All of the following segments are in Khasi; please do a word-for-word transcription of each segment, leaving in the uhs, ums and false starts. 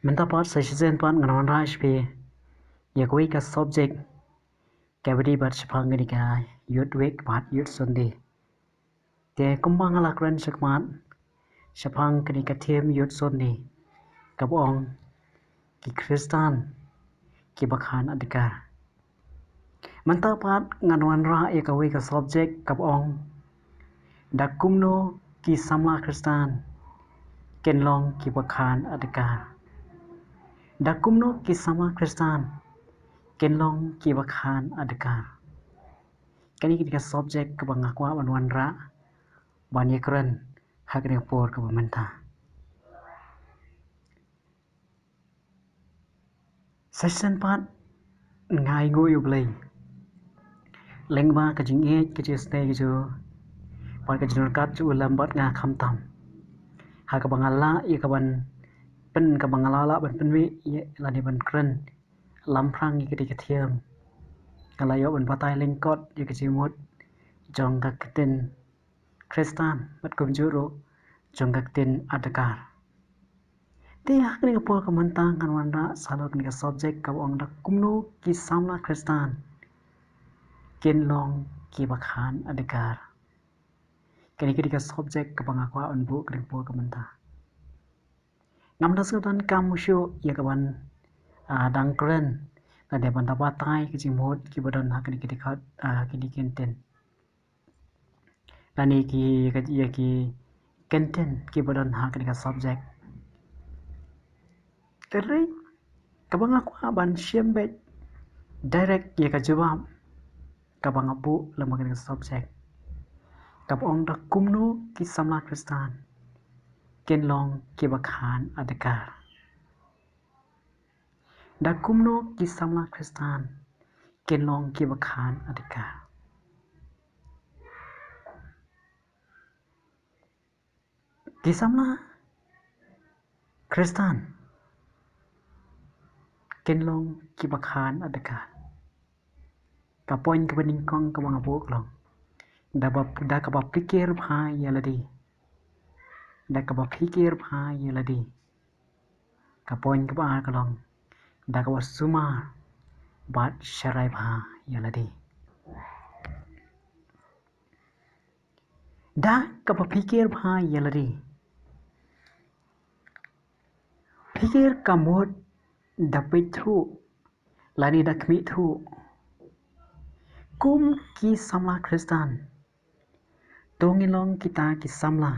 Mynta pat sa shisien pat ngan wanrah sha phi ïa kawei ka subject kaba dei bad shaphang kane ka Youth Week bad Youth Sunday. Te kumba nga la kren shakhmat shaphang kane ka theme Youth Sunday kaba ong ki Khristan kiba khan adkar. Mynta pat ngan wanrah ïa kawei ka subject kaba ong da kumno ki samla Khristan kin long kiba khan adkar. Da kumno ki samla Khristan kin long kiba khan adkar. Kane ka dei ka subject kaba nga kwah ban wanrah ban ïakren ha kane ka por kaba mynta. Sa shisien pat nga ainguh ïa U Blei lyngba ka jingïeit, ka jingisynei ka jong u bad ka jingryngkat jong u lem bad nga khamtam. Ha kaba nga lah ïa kaban pyn, kaba nga lah lah ban pynmih ïa lane ban kren lamphrang ïa ka dei ka theme, nga la ïoh ban batai lyngkot ïa ka jingmut jong ka ktien Khristan bad kumjuh ruh jong ka ktien adkar. Te ha kane ka por kaba mynta ngan wanrah sa halor kane ka subject kaba ong da kumno ki samla Khristan kin long kiba khan adkar. Kane ka dei ka subject kaba nga kwah ban buh kane ka por kaba mynta. Ngam da sngewdonkam shuh ïa kaban, ah, dang kren lane ban da batai ka jingmut kiba don ha kane ka dkhot, ah, kine ki ktien lane ki, ka, ïa ki ktien kiba don ha kane ka subject. Hynrei kaba nga kwah ban shim beit direct ïa ka jubab kaba nga buh lyngba kane ka subject kaba ong da kumno ki samla Khristan kin long kiba khan adkar. Da kumno ki samla Khristan kin long kiba khan adkar. Ki samla Khristan kin long kiba khan adkar. Ka point kaba nyngkong kaba nga buh ka long da ba, da kaba phikir bha ïa lade. Da kaba phikir bha ïa lade. Ka point kaba ar ka long da kaba sumar bad sharai bha ïa lade. Da kaba phikir bha ïa lade. Phikir ka mut da peit thuh lane da khmih thuh. Kum ki samla Khristan to ngin long kita ki samla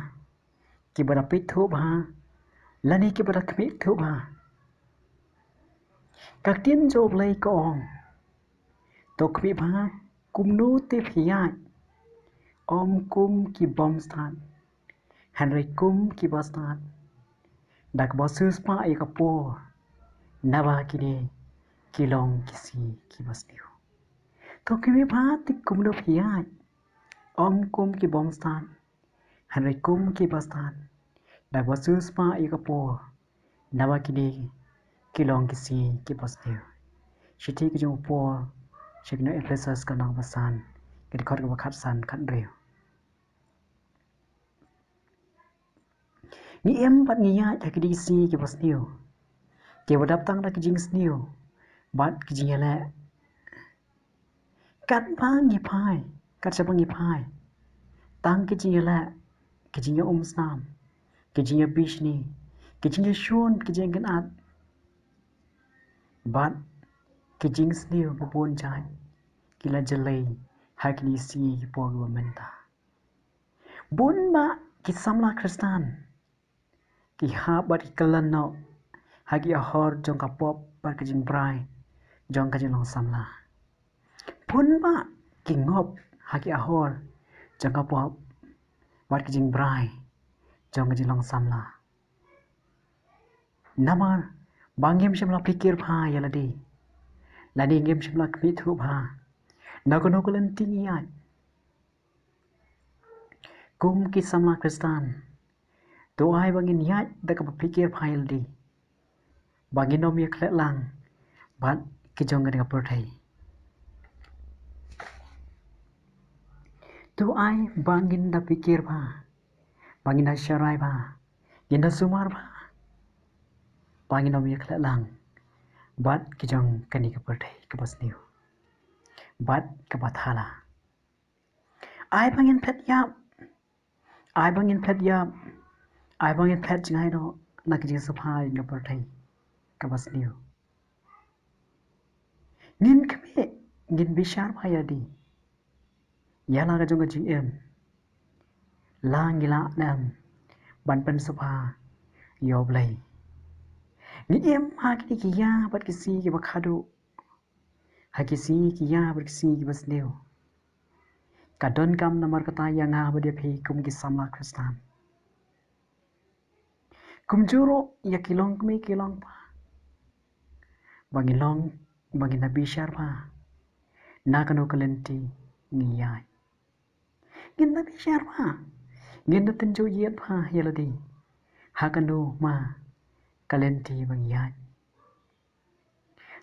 kiba da peit thuh bha lane kiba da khmih thuh bha. Ka ktien jong U Blei ka ong, to khmih bha kumno te phi ïaid, ym kum ki bym stad, hynrei kum kiba stad. Da kaba siewspah ïa ka por, naba kine ki long ki sngi kiba sniew. To khmih bha te kumno phi ïaid, ym kum ki bym stad, hynrei kum kiba stad. Da kaba siewspah ïa ka por, naba kine ki long ki sngi kiba sniew. Shithi ka jong u Paul sha ki nong Ephesus ka lynnong ba san, ka dkhot kaba khatsan khathynriew. Ngi im bad ngi ïaid ha kine ki sngi kiba sniew, kiba dap tang da ki jingsniew bad ki jingïaleh. Katba ngi phai, kat shaba ngi phai, tang ki jingïaleh, ki jingïaumsnam, ki jingïabishni, ki jingïashun, ki jingïakynad bad ki jingsniew ba bun jait ki la jlei ha kine ki sngi ki por kiba mynta. Bun bah ki samla Khristan ki hap bad ki kyllon noh ha ki ahor jong ka pop bad ka jingbrai jong ka jinglong samla. Bun bah ki ngop ha ki ahor jong ka pop bad ka jingbrai jong ka jinglong samla. Namar ba ngim shym la phikir bha ïa lade, lane ngim shym la khmih thuh bha na kano ka lynti ngi ïaid. Kum ki samla Khristan, to ai ba ngin ïaid da kaba phikir bha ïa lade, ba ngin ym ïakhleh lang bad ki jong kane ka pyrthei. To ai ba ngin da phikir bha, ba ngin da sharai bha, ngin da sumar bha. ba ngin ym ïa khleh lang bad ki jong kane ka pyrthei kaba sniew bad kaba thala. Ai ba ngin phet ïap, ai ba ngin phet ïap, ai ba ngin phet jngai noh na ki jingsngewbha jong ka pyrthei kaba sniew. Ngin khmih, ngin bishar bha ïa lade ïa la ka jong ka jingim, la ngi lah ne em ban pynsngewbha ïa U Blei. Ngi im ha kine ki ïa bad ki sngi kiba khadduh, ha ki sngi ki ïa bad ki sngi kiba sniew. Ka donkam namar kata ïa nga bad ïa phi kum ki samla Khristan, kumjuh ruh ïa ki longkmie ki longkpa, ba ngin long, ba ngin da bishar bha na kano ka lynti ngi ïaid. Ngin da bishar bha, ngin da tynjuh ïit bha ïa lade ha kano ma ka lynti ba ngi ïaid.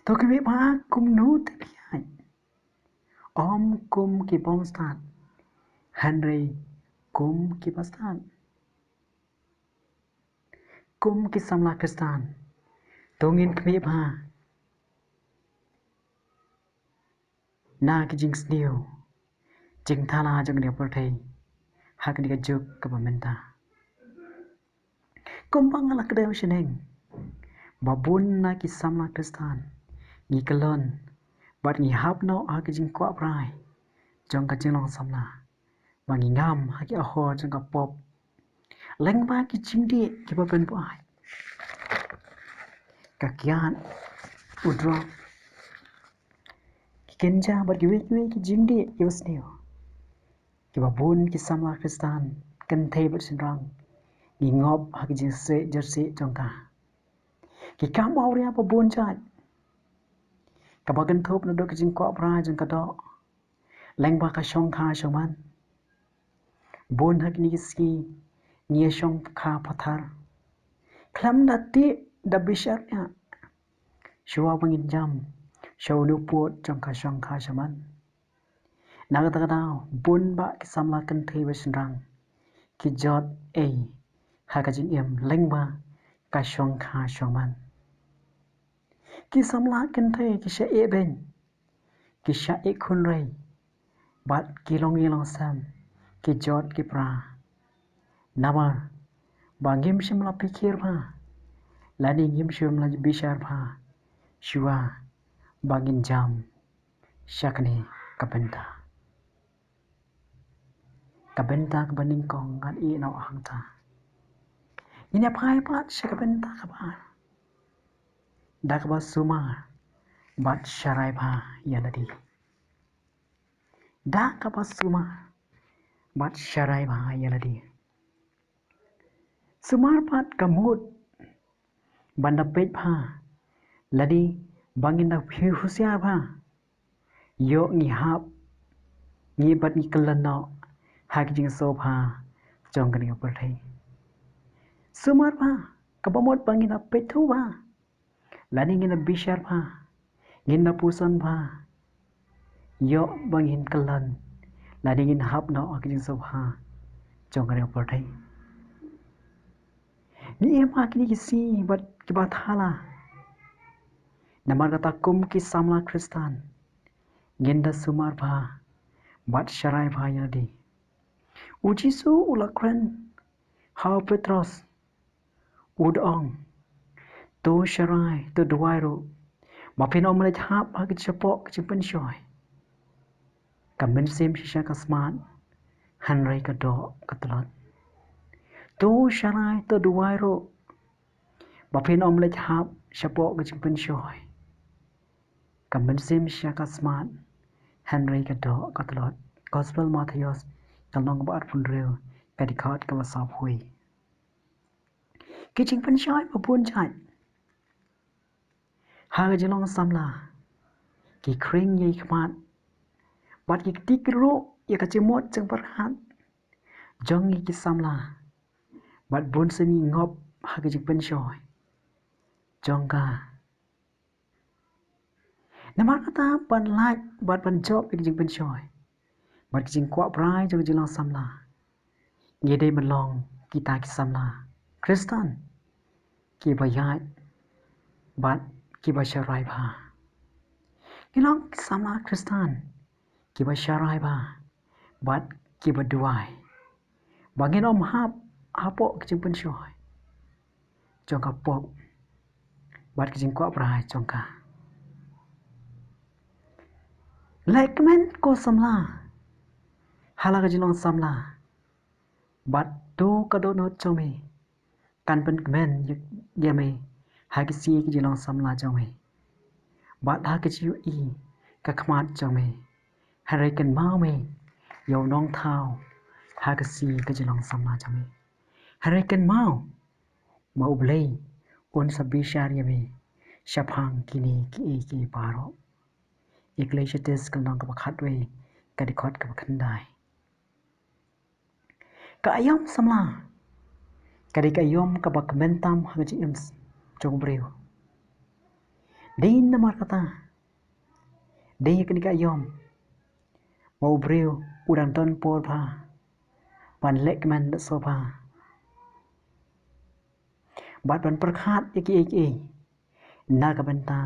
To khmih bha kumno te phi ïaid, ym kum ki bym stad, hynrei kum kiba stad, kum ki samla Khristan. To ngin khmih bha na ki jingsniew jingthala jong kane ka pyrthei ha kane ka juk kaba mynta. Kumba nga la kdew shaneng ba bun na ki samla Khristan ngi kyllon bad ngi hap noh ha ki jingkwah brai jong ka jinglong samla, ba ngi ngam ha ki ahor jong ka pop lyngba ki jingdih kiba pynbuaid, ka kiad, u drok, ki kynja bad kiwei kiwei ki jingdih kiba sniew, kiba bun ki samla Khristan kynthei bad shynrang ngi ngop ha ki jingsih jarsih jong ka. Ki kam awria ba bun jait, kaba kynthup naduh ki jingkwah brai jong ka doh lyngba ka shongkha shongman. Bun ha kine ki sngi ngi ïa shongkha pathar khlem da tip, da bishar ïa shuwa ba ngin jam sha une u pud jong ka shongkha shongman. Na kata ka daw bun bah ki samla kynthei bad shynrang ki jot ei ha ka jingim lyngba ka shongkha shongman. Ki samla kynthei ki shah ïeh beiñ, ki shah ïeh khun rei, bad ki long ïing long sem, ki jot ki pra. Namar ba ngim shym la pyrkhat bha lane ngim shym la bishar bha shuwa ba ngin jam sha kane ka bynta. Ka bynta kaba nyngkong ngan ïeh noh hangta. Ngin ïa phai pat sha ka bynta kaba ar, da kaba sumar bad sharai bha ïa lade. Da kaba sumar bad sharai bha ïa lade. Sumar pat ka mut ban da peit bha lade ba ngin da phi husiar bha. Ïoh ngi hap, ngi bad ngi kyllon noh ha ki jingsngewbha jong kane ka pyrthei. Sumar bha kaba mut ba ngin da peit thuh bha lane ngin da bishar bha, ngin da puson bha. Ïoh ba ngin kyllon lane ngin hap noh ha ki jingsngewbha jong kane ka pyrthei. Ngi im ha kine ki sngi bad kiba thala. Namar kata kum ki samla Khristan ngin da sumar bha bad sharai bha ïa lade. U Jisu u la kren ha u Petros, u da ong, to sharai, to duwai ruh ba phin ym leit hap ha ki shapoh ki jingpynshoi. Ka mynsiem shisha ka smat, hynrei ka doh ka tlot. To sharai, to duwai ruh ba phin ym leit hap shapoh ki jingpynshoi. Ka mynsiem shisha ka smat, hynrei ka doh ka tlot. Gospel Mathaios, ka lynnong kaba arphew hynriew, ka dkhot kaba sawphew. Ki jingpynshoi ba bun jait ha ka jinglong samla ki khring ïa ki khmat bad ki kti ruh ïa ka jingmut jingpyrkhat jong ngi ki samla. Bad bun sien ngi ngop ha ka jingpynshoi jong ka. Namar kata ban lait bad ban jop ïa ki jingpynshoi bad ki jingkwah brai jong ka jinglong samla, ngi dei ban long kita ki samla Khristan kiba ïaid bad kiba sharai bha. Ngi long ki samla Khristan kiba sharai bha bad kiba duwai ba ngin ym hap hapoh ki jingpynshoi jong ka pop bad ki jingkwah brai jong ka. Leh kmen ko samla ha la ka jinglong samla, bad to ka dohnud jong me kan pynkmen ïa me ha ki sngi ki jinglong samla jong me, bad ha ka jingïohi ka khmat jong me. Hynrei kynmaw me ïa u nongthaw ha ka sngi ka jinglong samla jong me. Hynrei kynmaw ba U Blei un sa bishar ïa me shaphang kine kiei kiei baroh. Ecclesiastes ka lynnong kaba khatwei, ka dkhot kaba khyndai. Ka aïom samla ka dei ka aïom kaba kmen tam ha ka jingim jong u briew. Dei namar kata, dei kane ka aïom ba u briew u dang don por bha ban leh kmen da sngewbha bad ban pyrkhat ïa kiei kiei na ka bynta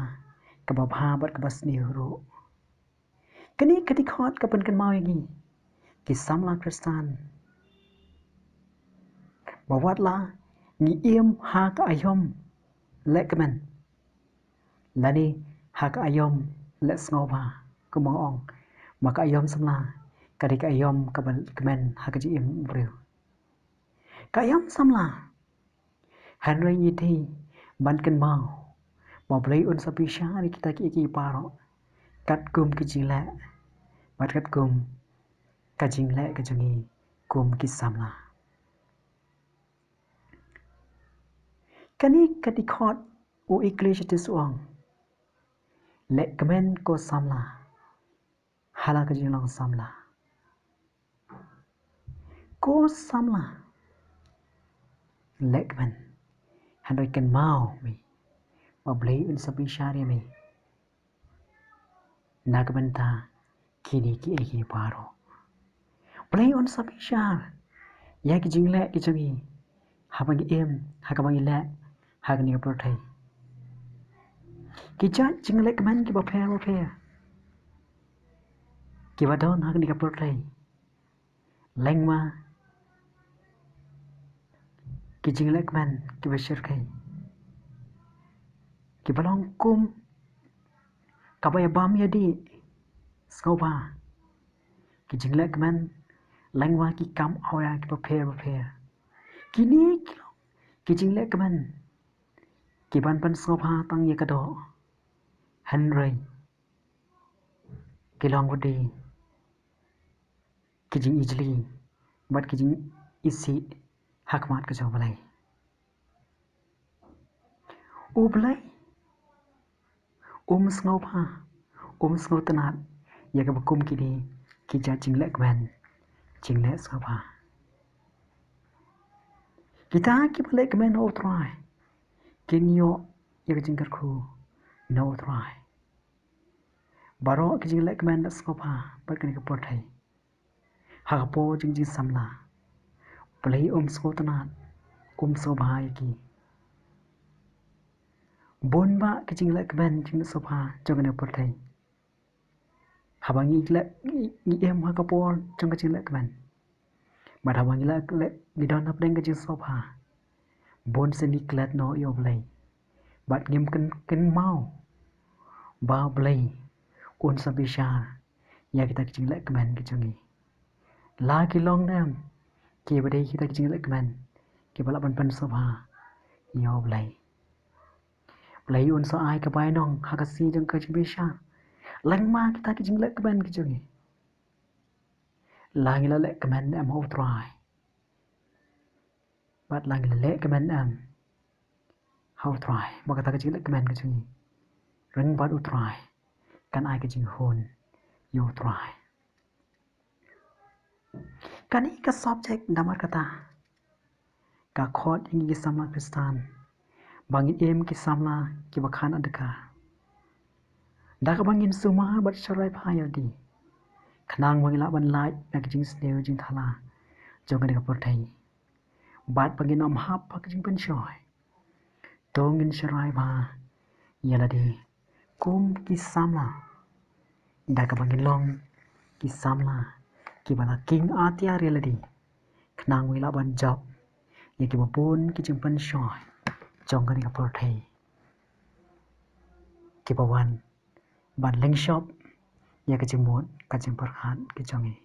kaba bha bad kaba sniew ruh. Kane ka dkhot ka pynkynmaw ïa ngi ki samla Khristan ba wat la ngi im ha ka aïom leh kmen lane ha ka aïom leh sngewbha, kumba nga ong ba ka aïom samla ka dei ka aïom kaba kmen ha ka jingim u briew. Ka aïom samla, hynrei ngi dei ban kynmaw ba U Blei un sa bishar ïa kita kiei kiei baroh katkum ki jingleh bad katkum ka jingleh ka jong ngi kum ki samla. Kane ka dkhot u Ecclesiastes u ong, leh kmen ko samla ha la ka jinglong samla. Ko samla, leh kmen, hynrei kynmaw me ba U Blei un sa bishar ïa me na ka bynta kine kiei kiei baroh. U Blei un sa bishar ïa ki jingleh ki jong ngi haba ngi im, ha kaba ngi leh ha kane ka pyrthei. Ki jait jingleh kmen kiba pher bapher kiba don ha kane ka pyrthei, lyngba ki jingleh kmen kiba shyrkhei, kiba long kum kaba ïabam ïadih sngewbha, ki jingleh kmen lyngba ki kam awria kiba pher bapher. Kine ki long ki jingleh kmen kiban pynsngewbha tang ïa ka doh, hynrei ki long wat de ki jingijli bad ki jingisih ha khmat ka jong U Blei. U Blei um sngewbha, um sngewtynnat ïa kaba kum kine ki jait jingleh kmen, jingleh sngewbha. Kita kiba leh kmen ha U Trai kin ïoh ïa ka jingkyrkhu na U Trai. Baroh ki jingleh kmen da sngewbha bad kane ka pyrthei, ha ka por jong ka jingsamla, U Blei um sngewtynnat, um sngewbha ïa ki. Bun bah ki jingleh kmen jingsngewbha jong kane ka pyrthei, haba ngi leh, ngi, ngi im ha ka por jong ka jingleh kmen, bad haba ngi leh, leh, ngi don hapdeng ka jingsngewbha, bun sien ngi klet noh ïa U Blei bad ngim kyn, kynmaw ba U Blei un sa bishar ïa kita ki jingleh kmen ki jong ngi, la ki long ne em kiba dei kita ki jingleh kmen kiba lah ban pynsngewbha ïa U Blei. U Blei un sa ai ka bainong ha ka sngi jong ka jingbishar lyngba kita ki jingleh kmen ki jong ngi, la ngi la leh kmen em ha U Trai bad la ngi la leh kmen em ha U Trai, ba kata ka jingleh kmen ka jong ngi ryngkat U Trai kan ai ka jinghun ïa U Trai. Kane ka subject namar kata ka khot ïa ngi ki samla Khristan ba ngin im ki samla kiba khan adkar, da kaba ngin sumar bad sharai bha ïa lade, khnang ba ngin lah ban lait na ki jingsniew jingthala jong kane ka pyrthei, bad ba ngin ym hap ha ka jingpynshoi. To ngin sharai bha ïa lade kum ki samla, da kaba ngin long ki samla kiba la king atiar ïa lade, khnang ba ngin lah ban jop ïa kiba bun ki jingpynshoi jong kane ka pyrthei, kiba wan ban lyngshop ïa ka jingmut ka jingpyrkhat ki jong ngi.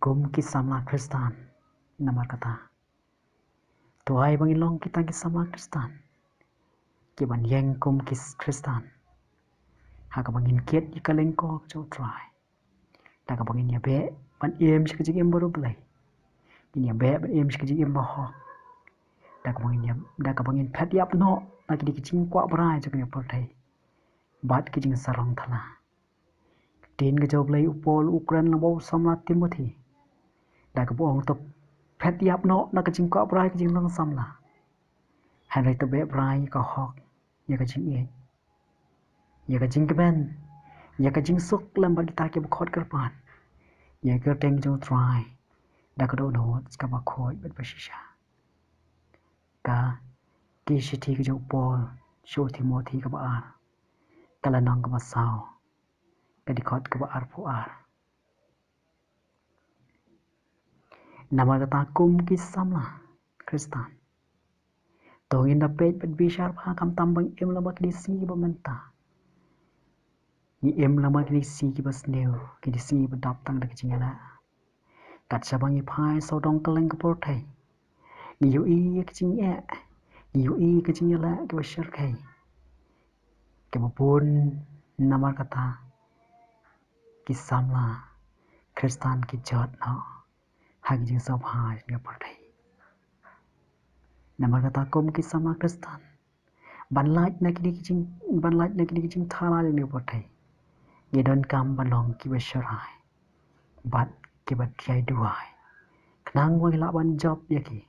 Kum ki samla Khristan, namar kata, to ai ba ngin long kita ki samla Khristan kiban ïeng kum ki Khristan, ha kaba ngin kit ïa ka lyngkor jong U Trai, da kaba ngin ïabeh ban im sha ka jingim baroh Blei, ngin ïabeh ban im sha ka jingim bahok, da kaba ngin ïa, da kaba ngin phet ïap noh na kine ki jingkwah brai jong kane ka pyrthei bad ki jingsarong thala. Ktien ka jong U Blei, u Paul u kren lyngba u samla Timothi, da kaba ong to phet ïap noh na ka jingkwah brai ka jinglong samla, hynrei to beh brai ïa ka hok, ïa ka jingïeit, ïa ka jingkmen, ïa ka jingsuk lem bad kita kiba khot kyrpad ïa ka kyrteng jong U Trai da ka dohnud kaba khuid bad ba shisha. Ka ki shithi ka jong u Paul sha u Timothi kaba ar, ka lynnong kaba saw, ka dkhot kaba arphew ar. Namar kata kum ki samla Khristan, to ngin da peit bad bishar bha, khamtam ba ngi im lyngba kine ki sngi kiba mynta. Ngi im lyngba kine ki sngi kiba sniew, kine ki sngi ba dap tang da ka jingïaleh. Kat shaba ngi phai sawdong kylleng ka pyrthei, ngi ïohi ïa ka jingeh, ngi ïohi ïa ka jingïaleh kiba shyrkhei, kiba bun namar kata ki samla Khristan ki jot noh ha ki jingsngewbha jong ka pyrthei. Namar kata kum ki samla Khristan, ban lait na kine ki jing, ban lait na kine ki jingthala jong kane ka pyrthei, ngi donkam ban long kiba shyrkhei bad kiba thiai duwai, khnang ba ngin lah ban jop ïa ki,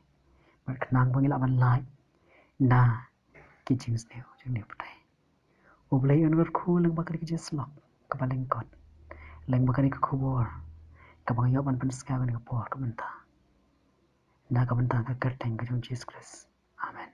bad khnang ba ngin lah ban lait na ki jingsniew jong kane ka pyrthei. U Blei un kyrkhu lyngba kane ka jingsyllok kaba lyngkot, lyngba kane ka khubor kaba ngi ïoh ban pynskhem ha kane ka por ka mynta, na ka bynta ka kyrteng ka jong U Jisu Khrist. Amen.